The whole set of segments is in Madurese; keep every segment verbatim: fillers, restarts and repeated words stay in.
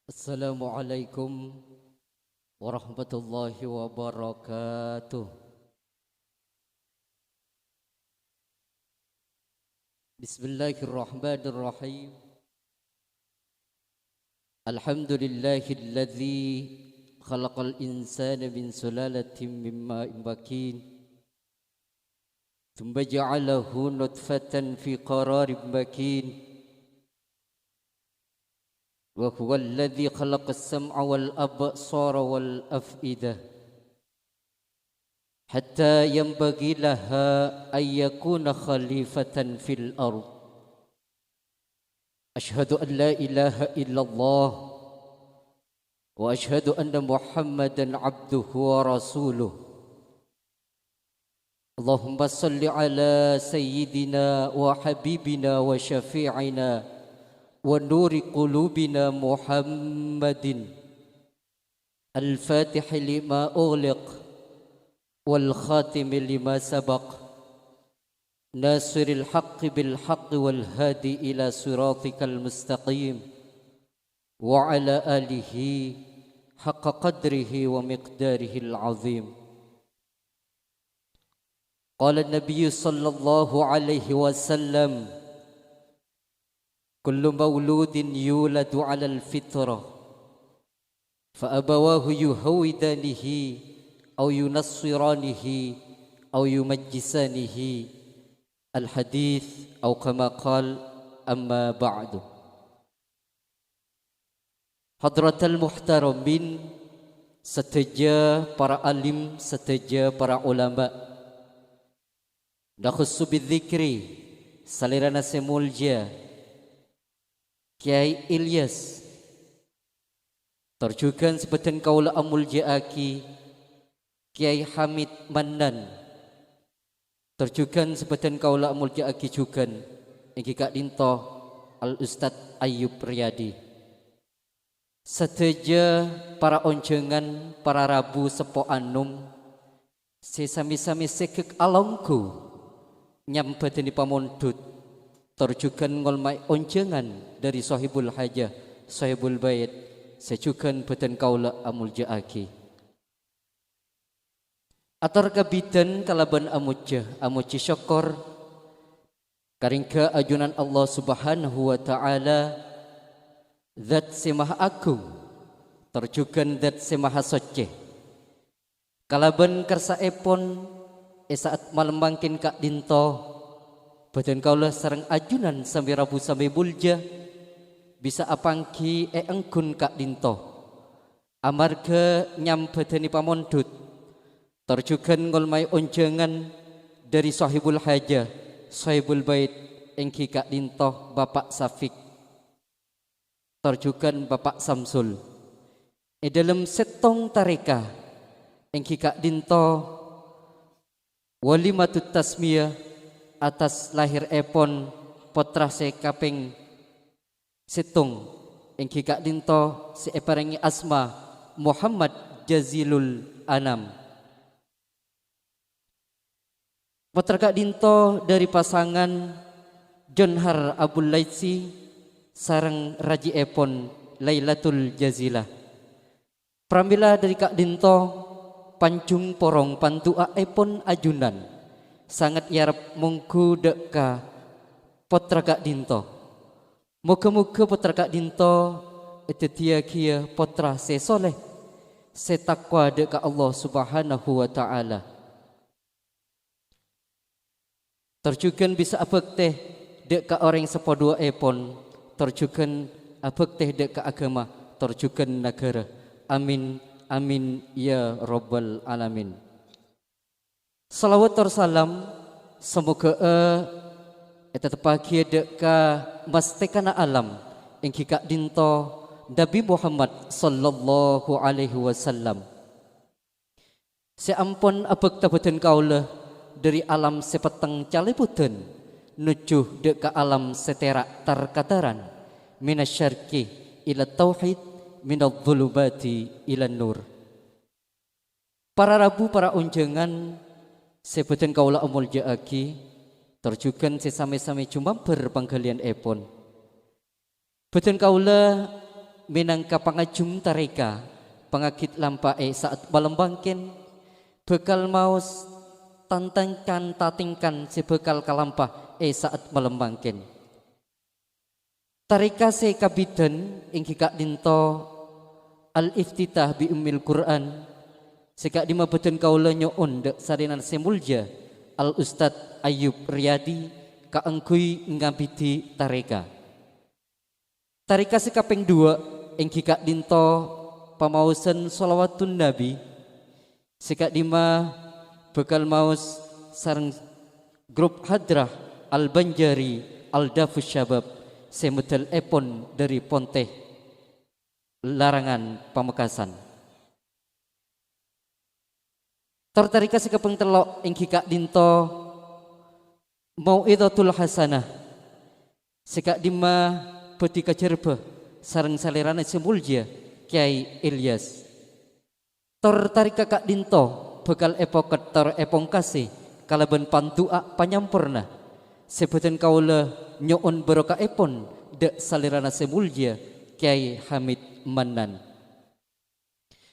Assalamualaikum warahmatullahi wabarakatuh. Bismillahirrahmanirrahim. Alhamdulillahilladzi khalaqal insana min sulalatin min ma'in makin, tsumma ja'alahu nutfatan fi qararin makin. Wa huwa alladzi khalaqas sam'a wal absara wal af'idah. Hatta yanbaghi laha an yakuna khalifatan fil ard. Asyhadu an la ilaha illallah wa asyhadu anna Muhammadan abduhu wa rasuluh. Allahumma shalli ala sayyidina wa habibina wa syafi'ina wa nuri qulubina Muhammadin, al-fatihi lima ughliq wal khatimi lima sabaq, nasiril haqqi bil haqqi wal hadi ila siratikal mustaqim, wa ala alihi haqqa qadrihi wa miqdarihil azim. Qala Nabiyyu sallallahu alaihi wasallam, "Kullu mauludin yuladu 'alal fitrah, fa abawahu yuhawwidanihi aw yunassiranihi aw yumajjisanihi." Al-hadits, aw kama qal, amma ba'du. Hadratal muhtaramin, sadhâjâ para alim, sadhâjâ para ulama. Nakhussu bidzikri, salèrana sè molja, Kyai Ilyas. Tor jhughân sè bhâdhân kaulâ amolja'aghi Kyai Hamid Mannan. Tor jhughân sè bhâdhân kaulâ amolja'aghi jhughân, èngghi ka'dhinto Al Ustadz Ayyub Riyadi. Sadhâjâ para onjhângan, para rabu seppo anom, sè sami-sami sèghek alongghu nyambhâdhâni pamondhut, tor jhughân ngolmaè onjhângan dhâri Sohibul Hajah, Sohibul Bait, sè jhughân bhâdhân kaulâ amolja'aghi. Ator kabidhân kalabân amojâ, amojhi sokkor ka rèngghâ ajunan Allah Subhanahu wa Ta'ala, Dzat sè Maha Agung, tor jhughân Dzat sè Maha Soccè. Kalabân kersaèpon, è sa'at malem mangkèn ka'dhinto, bhâdhân kaulâ sareng ajunan sambi rabu sambi molja bisa apangghi è engghun ka'dhinto. Amarghâ nyambhâdhâni pamondhut, tor jhughân ngolmaè onjhângan dhâri Sohibul Hajah, Sohibul Bait, èngghi ka'dhinto Bapa' Safik, tor jhughân Bapa' Samsul. È dhâlem sèttong tarèka, èngghi ka'dhinto walimatut tasmiyah atas lahèrèpon pottra sè kapèng sèttong, èngghi ka'dhinto sè èparèngè asma Muhammad Jazilul Anam. Pottra ka'dhinto dhâri pasangan Jonhar Abul Laitsi sareng rajièpon Lailatul Jazilah. Pramèla dhâri ka'dhinto, panjhung porong pandu'aèpon ajunan, sanget èarep mongghu dhâ' ka pottra ka'dhinto. Moghâ-moghâ pottra ka'dhinto èdhâddhiyâghiyâ pottra sè soleh, sè takwa dhâ' ka Allah Subhanahu wa Ta'ala. Tor jhughân bisa abhâktè dhâ' ka orèng seppo duwâ'èpon, tor jhughân abhâktè dhâ' ka aghâma, tor jhughân naghârâ. Amin, amin, ya rabbal alamin. Shalawat tor salam samoghâ'â ètetteppaghiyâ dhâ' ka mastèkana alam, èngghi ka'dhinto Nabbhi Muhammad sallallahu alaihi wasallam. Sè ampon abhâkta bhâdhân kaulâ dhâri alam sè petteng calèbudhân, nojjhu dhâ' ka alam sè tèra' tar-kataran, minasyarqi ila tauhid, minadh-dhulumati ilan nur. Para rabu, para onjhângan sè bhâdhân kaulâ amoljâ'aghi, tor jhughân sè samè-samè jumambhâr pangghâliyânèpon. Bhâdhân kaulâ mènangka pangajhum tarèka, pangagit lampa è sa'at malem mangkèn, bhâkal maos tan-tèngkan-tatèngkan sè bhâkal kalampa è sa'at malem mangkèn. Tarèka sè kabidhân èngghi ka'dinto Al-Iftitah bi Ummil Qur'an, sè ka'dimma bâdhân kaulâ nyo'on dâ' salèrana sè molja Al-Ustadz Ayyub Riyadi kaangghuy ngabidhi tarèka. Tarèka sè kapèng duwâ' èngghi ka'dinto pamaosan Shalawatun Nabi, sè ka'dimma bhâkal maos sareng grup Hadrah Al-Banjari Al-Dafus Syabab sè medhâlèpon dâri Pontè Larangan Pamekasan. Tor tarèka sè kapèng tello' èngghi ka'dinto Mau'idhatul Hasanah, sè ka'dimma bhâdhi kajhârbhâ sareng salèrana sè molja Kyai Ilyas. Tor tarèka ka'dinto bhâkal èpokèt tor èpongkasè kalabân pandu'a panyamporna sè bâdhân kaulâ nyo'on baroka'èpon dâ' salèrana sè molja Kyai Hamid Mannan.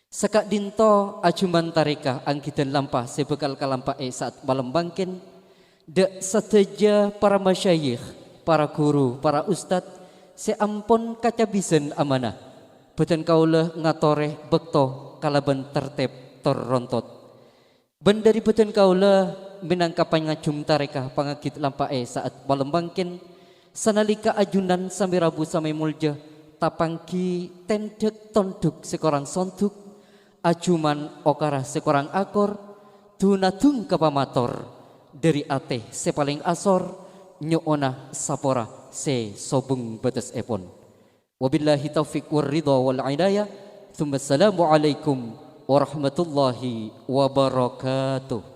Saka'dinto ajhuman tarèka anggidhân lampa sè bhâkal kalampa è sa'at malem mangkèn, dâ' sadhâjâ para masyayikh, para ghuru, para ustad sè ampon kacabisân amanah. Bâdhân kaulâ ngatorè bâkto kalabân tertib tor rontot. Bân dâri bâdhân kaulâ mènangka pangajhum tarèka pangagit lampa è sa'at malem mangkèn, sanalèka ajunan samè rabu samè molja, tapangghi tèndhâk tondhuk sè korang sondhuk, ajhuman okara sè korang akor, dhu-nadhung ka pamator, dâri atè sè palèng asor, nyo'ona sapora sè sobung bâtessèpon. Wabillahi taufiq war ridha wal inayah. Tsumma assalamualaikum warahmatullahi wabarakatuh.